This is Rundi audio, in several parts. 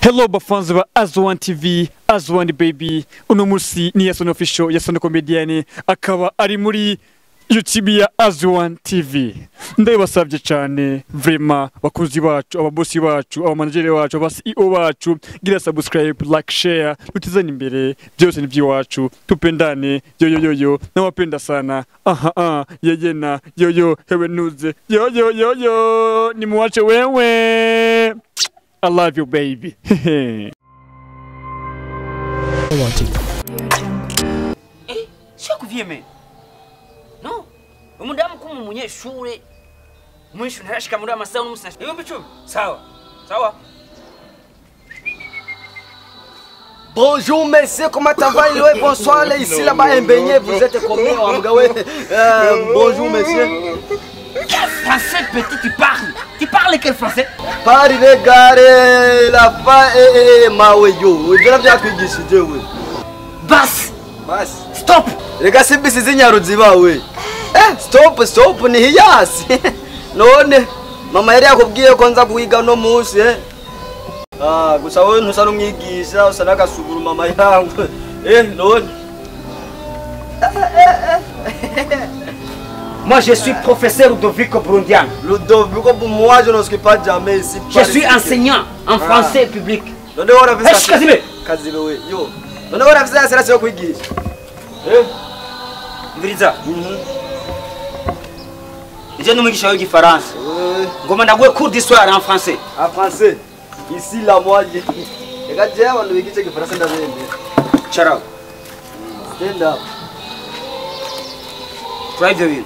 Hello bafanzi ba Azwan TV, Azwan baby. Uno musi ni Yason Official, Yason Comedian, akaba ari muri YouTube ya Azwan TV. Ndabasabye cyane vraiment bakunzi bacu, ababosi bacu, abamanageri bacu, aba CEO bacu, gira subscribe, like, share, utizane imbere, byose ni by'iwacu, tupendane, yo yo yo yo, nawapenda sana. Aha ah, yeyena, yo yo, hewe nuze, yo yo yo yo, nimuwache wewe. I love you baby. Eh, sio kuvyeme. No. Umudamu kumu munyeshure. Mwishu ntarashika muri amasaha n'umusashe. 10,000. Sawa. Sawa. Bonjour messieurs, comment ça va? Ouais, bonsoir, là, ici là-bas un beignet, vous êtes combien? Bonjour messieurs. Quel français petit tu parles? Tu parles quel français? Parle gare la fa et maweyo. Je l'ai bien oui. Bas. Bas. Stop. Rega simbi zinyaruziba we. Eh, stop stop ni hiyasi. None mama yari yakubwiye ko nza kuwiga no munsi eh. Ah, gusa wowe ntusa n'umwigisha usa n'agasuguru mama yangu. Eh, none. Moi je suis professeur Ludovico Burundian. Ludovico, pour moi je ne suis pas jamais ici. Je suis enseignant en français public. None wora Kazibe. Kazibe we. Yo. None wora afisa sera yo kwigisha. Eh? Mviriza. Nje n'umwigisha w'igifaransa. Ngoma ndaguhe cours d'histoire en français. En français. Ici la moi. Reka je abantu bigisha igifaransa ndabembe. Charao. Stand up. Try the wheel.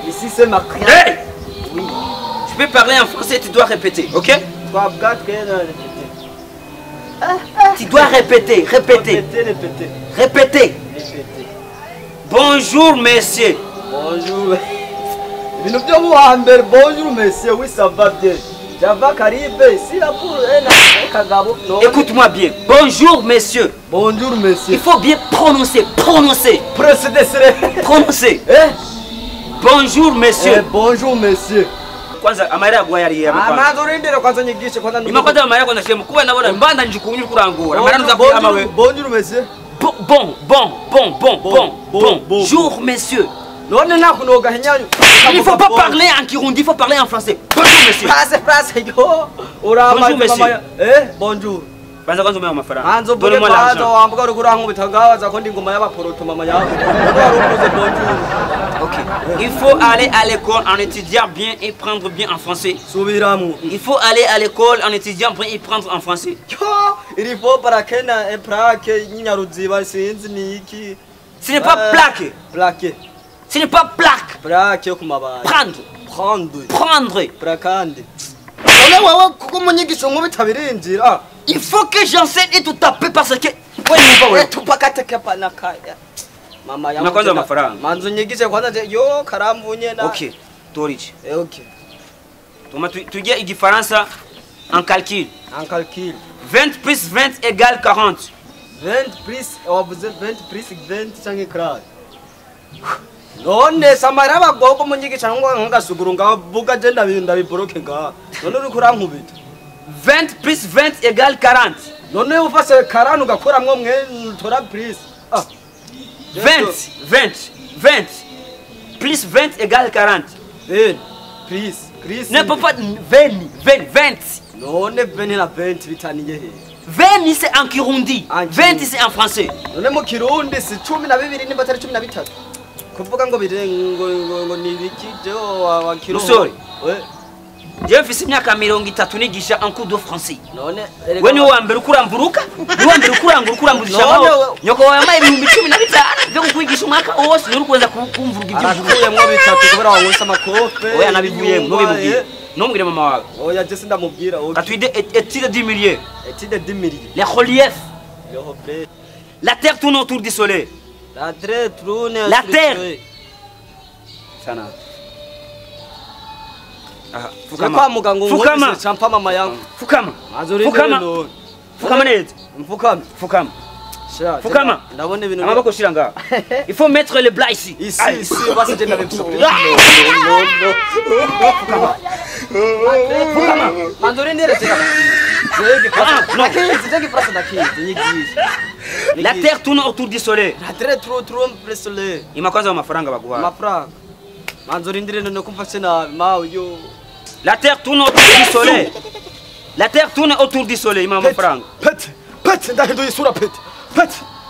Ici c'est ma prière. Hey! Oui. Tu peux parler en français, tu dois répéter, ok? Tu dois répéter, répéter. Répéter, répéter. Répéter. Répéter. Bonjour messieurs. Bonjour. Bonjour messieurs, oui ça va bien. Java Caribe, ici là pour un. Écoute-moi bien. Bonjour messieurs. Bonjour messieurs. Il faut bien prononcer, prononcer. Procéder, prononcer. Eh? Bonjour messieurs. Eh, bonjour messieurs. Kwanza amara gwayari ya mkwanza. Amazo rindira kwanza nyigishe kwanza. Imakwanza amara kwanza shemu kuba ndabona mbanda njukunyu kurangura. Amara nza amawe. Bonjour messieurs. Bon bon bon bon bon bon bonjour messieurs. None nakunoga henyanyu. Il ne faut pas parler en kirundi, il faut parler en français. Bonjour monsieur. Français français yo. Bonjour monsieur. Eh, bonjour. Banza kwanza umewa mafaranga. Anzo bure banza wambuka urukura nkubitagaza ko ndi ngoma y'abaporoto mama yawe. Warukuze bonjour. OK. Il faut aller à l'école en étudiant bien et prendre bien en français. Subiramu. Il faut aller à l'école en étudiant bien et prendre en français. Yo, il faut para na plaque nyaruziba sinzi niki. Ce n'est pas plaque. Plaque. Ce n'est pas plaque. Plaque yo kumabaya. Prendre. Prendre. Prendre. Prakande. None wewe kuko munyigisho nkubitabirinjira. Il faut que j'enseigne et tout taper parce que wewe tupakate kapa nakaya. Mama yangu. Nakwanza mafaranga. Manzu nyigishe kwanza yo karamvunye na. OK. Toriche. Eh OK. Tuma tugia igifaransa en calcul. En calcul. 20 plus 20 égale 40. 20 plus wavuze 20 plus 20 canke crash. None samara bagoko munyigisha ngo ngasuguru ngavuga je ndabiboroke nga. None uri kurankubita. 20 plus 20 égale 40. None ufase 40 ugakoramwo mwe tora plus. Ah. 20 20 20 plus 20 égale 40. 20 plus plus. Ne peut pas 20 20 20. None 20 na 20 bitaniye he. 20 c'est en kirundi. 20 c'est en français. None mu kirundi si 12 nimba atari 13. Kuvuga ngo bire ngo ngo ni biki je wa kirundi. Musore. We. Je mfise imyaka 30 nigisha en cours de français. None we ni wa mbere ukuramvuruka? Ni wa mbere ukurangura ukurambuzisha aho. Nyoko wawe amaye 15,000 byo kukwigisha umwaka wose uri kuweza kumvuruka ibyo uvuga. Bitatu kubera wanywesa amakofe. Oya nabivuyemo ntubimubwire. Ntumubwire mama wawe. Oya je sindamubwira. Atuide étude du milieu. Étude du milieu. Les reliefs. Le relief. La terre tourne autour du soleil. La terre tourne. La terre. Sana. Fukama. Fukama. Champa mama yangu. Fukama. Fukama. Fukama neza. Fukama. Fukama. Fukama. Ndabona ibintu. Amaboko shira ngaha. Il faut mettre le bras ici. Ici, ici, basi je ndabibisubira. Fukama. Pfukama. Manzuri ndere teka. La terre tourne autour du soleil. La terre tourne le soleil. Imakwanza mafaranga baguha. Mafaranga. Manzuri ndire no kumva sena mawe yo. La terre tourne autour du soleil. La terre tourne autour du soleil, ima mafaranga. Pet, pet, ndahinduye isura pet. Pet.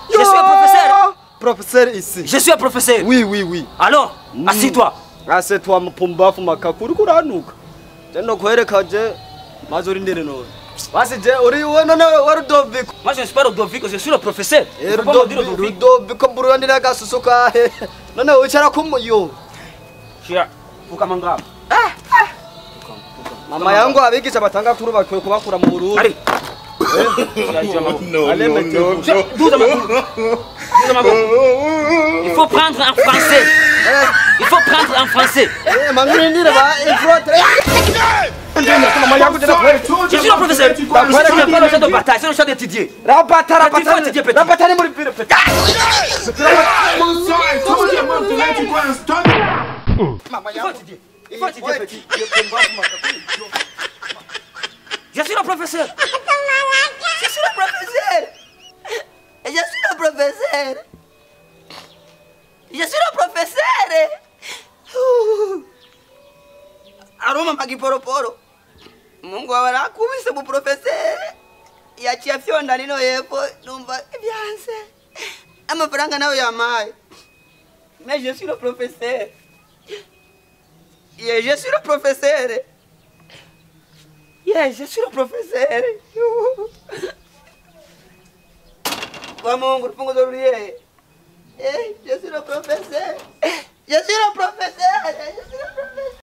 Je suis un professeur. Professeur ici. Je suis un professeur. Oui, oui, oui. Alors, assis-toi. Assis-toi mpumbafu makakuru kuranuka. Je no kwereka je manzuri ndire no. Basi je uri none wa Rudoviko. Moi je ne suis pas Rudoviko, je suis le professeur. Rudoviko Burundi nagasusuka. None wicara kumuyo. Shira, fukamanga. Mama yangu abigisha batanga kuru bakwiye kubakura mu Burundi. Ari. No, no, no. Il faut prendre en français. Il faut prendre en français. Je suis le professeur. Je ne pas le champ de bataille, c'est le champ d'étudier. Il faut étudier, petit. Je suis le professeur. Je suis le professeur. Je suis le professeur. Je suis le professeur. Aroma magiporoporo. Mungu abarakubise mu professeur. Yaciye afyonda nino yepfo numva ibyanse. Amafaranga nayo yamaye. Mais je suis le professeur. Yeah, je suis le professeur. Yeah, je suis le professeur. Kwa Mungu tupunguze rulie. Eh, je suis le professeur. Je suis le professeur. Je suis le professeur.